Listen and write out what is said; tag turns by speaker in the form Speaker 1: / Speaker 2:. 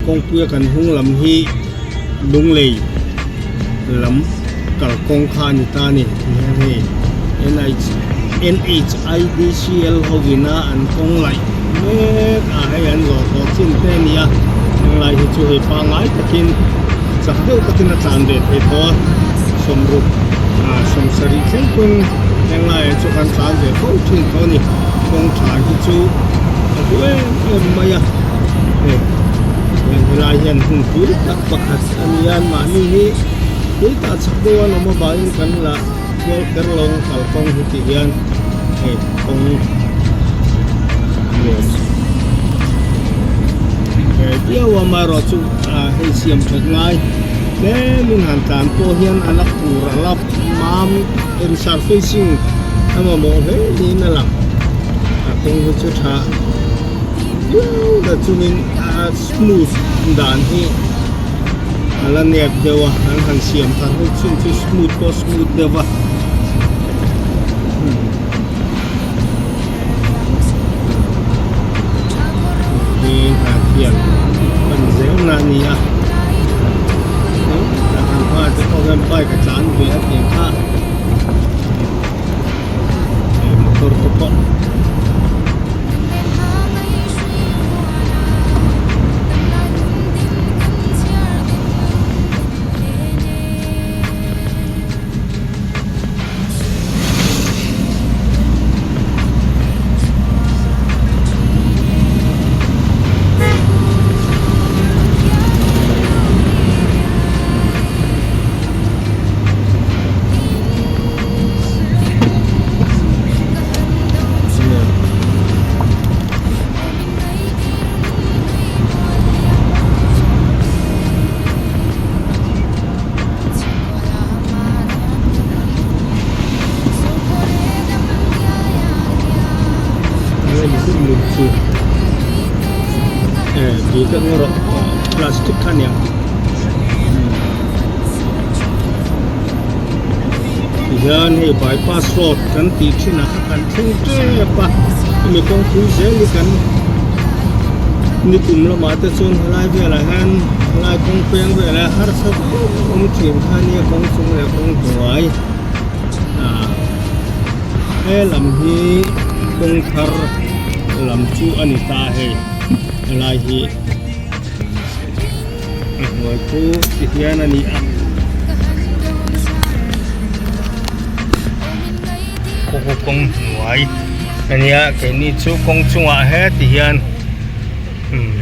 Speaker 1: kawngpuia kan hnung lam hi lunglei lam kalkawng kha a ni ta a ni tihian hei N_H N_H_I_D_C_L ho ina an kawng laih mek a hei an zawh tawh chin te a ni a henglai hi chu hei pangngai takin chak deuh takin a tlan ve thei tawh a sawmruk ah sawmsarih thleng pawn henglaiah chu kan tlan ve fo thin tawh a ni kawng tha hi chu a hlu em em mai a hei hian helai hian hun pui tak pakhat a ni a mahni hi tui tah chak deuh an awm avangin kan la kual kher lo ang kalkawng hi tih hian hei kawng nuam ve viau a amaherawhchu ah hei siam that ngai tlemin han tlan pawh hian a la tur a la mam resurfacing a mamawh hle niin a lang a kawng hi chu tha viau na chungin a smooth dan hi a la nep deuh a an han siam thar ho chin chu smooth pawh smooth deuh a hi hna thiam pan zel na a ni a tah kan hma te pawh hian bike a tlan ve a tih kha motor te pawh. Plastic kha nia tihian hei bypass road kan tih thin ah kha kan thleng tep a hemi kawngpui zel hi kan nikum lamah te chuan helai velah hian helai kawng peng velah hian harsa viau awm thin kha nia kawng chung leh kawng hnuai ah he lam hi kawng thar lam chu a ni ta hei helai hi. A hnuai chu ti hian a ni a khaw kawng hnuai a nia keini chu kawng chungah heti hian.